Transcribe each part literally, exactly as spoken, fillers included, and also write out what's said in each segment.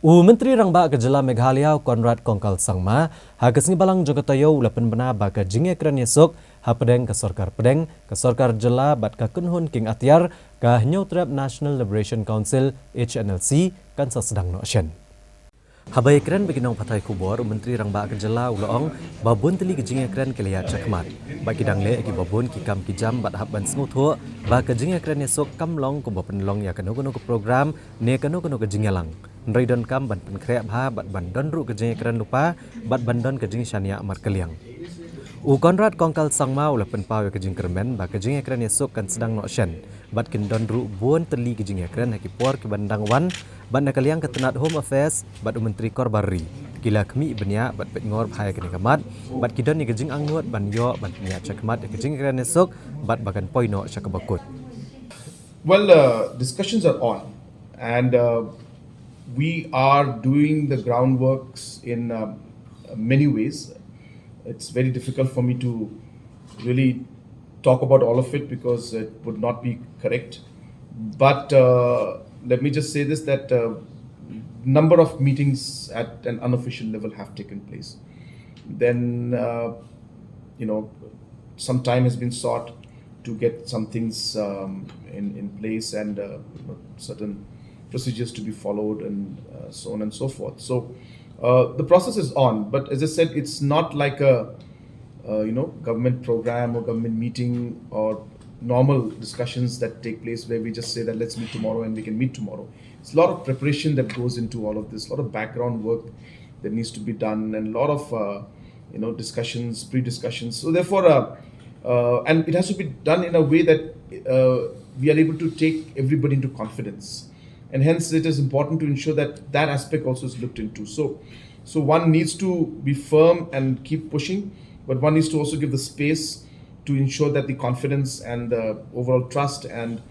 U Myntri Rangbah ka Jylla Meghalaya, u Conrad Kongkal Sangma, ha ka sngi Balang jong ka taïew u la pynbna ba ka jingïakren ïasuk hapdeng ka sorkar pdeng, ka sorkar jylla bad ka kynhun kieng atiar ka Hynñiewtrep National Liberation Council, H N L C, kan sa sdang noh shen. Haba ïakren bad ki nongpathai khubor, u Myntri Rangbah ka Jylla u la ong ba bun tylli ki jingïakren ki la ïaid shakhmat, bad ki dang leh kiba bun ki kam ki jam bad hap ban sngewthuh ba ka jingïakren ïasuk kam long kumba pynlong ïa kano kano ka program ne kano kano ka jingïalang. Hynrei donkam ban pynkhreh bha bad ban don ruh ka jingïakren lypa bad ban don ka jingshaniah markylliang. U Conrad Kongkal Sangma u la pynpaw ïa ka jingkyrmen ba ka jingïakren ïasuk kan sdang noh shen bad kin don ruh bun tylli ki jingïakren ha ki por kiban dang wan, bad na ka liang ka tnat Home Affairs bad u Myntri Korbar Ri ki la khmih bniah bad peit ngor bha ïa kane ka mat, bad ki don ïa ka jingangnud ban ïoh ban pynïaid shakhmat ïa ka jingïakren ïasuk bad ba kan poi noh sha kaba kut. Well, uh, discussions are on, and uh, we are doing the groundworks in uh, many ways. It's very difficult for me to really talk about all of it because it would not be correct. But uh, let me just say this, that uh, number of meetings at an unofficial level have taken place. Then, uh, you know, some time has been sought to get some things um, in, in place and uh, certain procedures to be followed and uh, so on and so forth. So uh, the process is on, but as I said, it's not like a uh, you know, government program or government meeting or normal discussions that take place where we just say that let's meet tomorrow and we can meet tomorrow. It's a lot of preparation that goes into all of this, a lot of background work that needs to be done, and a lot of uh, you know, discussions, pre-discussions. So therefore, uh, uh, and it has to be done in a way that uh, we are able to take everybody into confidence, and hence it is important to ensure that that aspect also is looked into. So, so one needs to be firm and keep pushing, but one needs to also give the space to ensure that the confidence and the overall trust and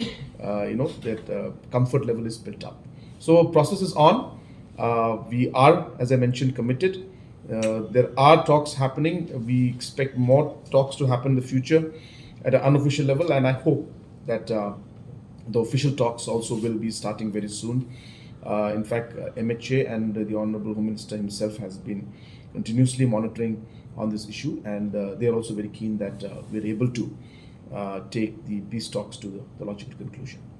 uh, you know, that uh, comfort level is built up. So process is on. Uh, we are, as I mentioned, committed. Uh, there are talks happening. We expect more talks to happen in the future at an unofficial level, and I hope that uh, the official talks also will be starting very soon. Uh, in fact, uh, M H A and the Honorable Home Minister himself has been continuously monitoring on this issue, and uh, they are also very keen that uh, we're able to uh, take the peace talks to the, the logical conclusion.